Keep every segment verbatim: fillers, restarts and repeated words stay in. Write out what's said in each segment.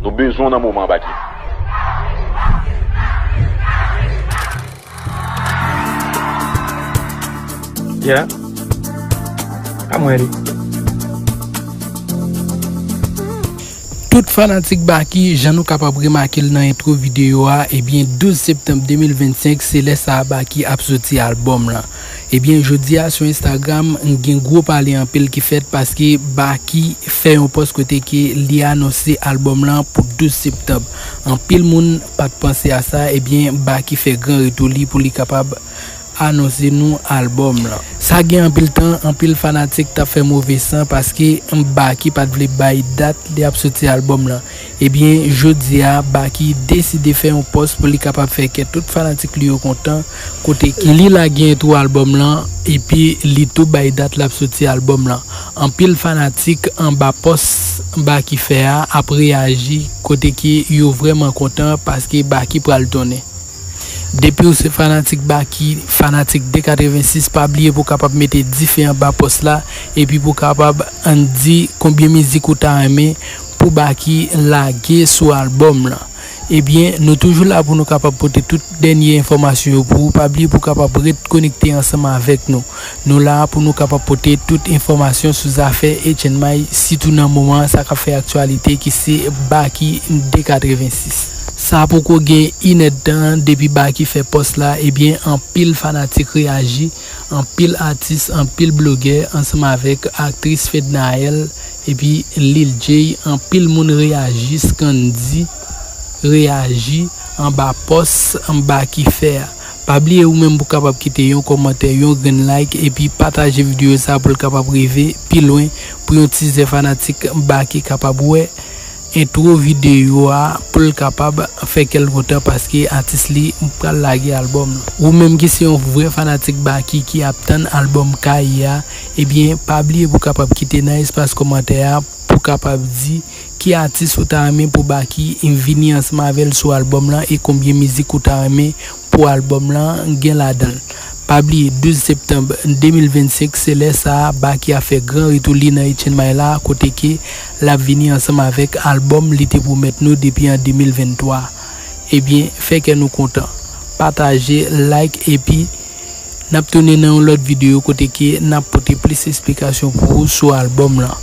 Nou bezwen w nan moman an, Baky. Yeah. I'm ready. Tout fanatik Baky, jan nou kapab remake l nan entwo videyo a, ebyen, douz septanm de mil vennsenk, se lè sa a Baky ap soti albòm lan. Ebyen, jodi a sou Instagram, gen gwo pale anpil ki fèt paske Baky fè yon pòs kote ke li anonse albòm lan pou douz septanm. Anpil moun pa t panse a sa, ebyen, Baky fè gran retou li pou li kapab anonse nou albòm lan. Sa gen anpil tan, anpil fanatik t ap fè move san paske Baky pa t vle bay dat li ap soti albòm lan. Ebyen, jodi a, Baky deside fè yon pòs pou li kapab fè kè tout fanatik li yo kontan, kote ke li lage entwo albòm lan, epi li tou bay dat l ap soti albòm lan. Anpil fanatik anba pòs Baky fè a ap reyaji, kote ke yo vrèman kontan paske Baky pral tounen. Depi w se fanatik Baky, fanatik de katrevensis, pa bliye pou w kapab mete dife anba pòs la, epi pou w kapab ann di konbyen mizik ou ta renmen pou Baky lage sou albòm lan. Ebyen, nou toujou la pou nou kapab pote tout dènye enfòmasyon yo pou ou. Pa bliye pou w kapab ret konekte ansanm avèk nou. Nou la pou nou kapab pote tout enfòmasyon sou zafè H N May, sitou nan moman sa k ap fè aktyalite ki se Baky de katrevensis. Sa poko gen inèdtan depi Baky fè pòs la, ebyen, anpil fanatik reyaji, anpil atis, anpil blogè, ansanm avèk aktris Fednaelle, epi Lil Jay, anpil moun reyaji, Scandy reyaji anba pòs Baky fè a. Pa bliye ou menm pou kapab kite yon kòmantè, yon grenn like, epi pataje videyo sa pou l kapab rive pi lwen, pou yon tizè fanatik Baky kapab wè entwo videyo a pou l kapab fè kè l kontan paske atis li pral lage albòm lan. Ou menm ki se yon vrè fanatik Baky ki ap tann albòm Kaye a, ebyen, pa bliye pou kapab kite nan espas kòmantè a pou kapab di ki atis ou ta renmen pou Baky vini ansanm avè l sou albòm lan e konbyen mizik ou ta renmen pou albòm lan gen ladan l. Pa bliye, douz septanm de mil vennsenk, se lè sa a Baky ap fè gran retou li nan H N May la, kote ke l ap vini ansanm avèk albòm li te pwomèt nou depi an de mil venntwa. Ebyen, fè kè nou kontan. Pataje, like, epi n ap tounen nan yon lòt videyo kote ke n ap pote plis esplikasyon pou ou sou albòm lan.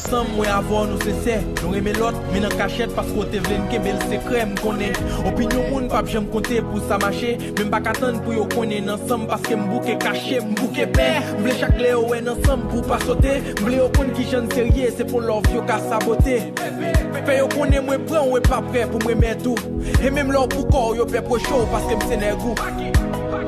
Ansanm, mwen avè w, nou sensè, nou renmen lòt, men nan kachèt, paske w te vle n kenbe l sekrè, m konnen. Opinyon moun p ap janm konte pou sa mache, men m pa ka tann pou yo konnen n ansanm, paske m bouke kache, m bouke pè. M vle chak lè yo wè n ansanm pou pa sote, m vle yo konn kijan n serye, se pou love yo ka sabote. Fè yo konnen mwen pran w e pa prè pou m remèt ou. E menm lè w pou kò w, yo pè pwoche w, paske m se nèg ou.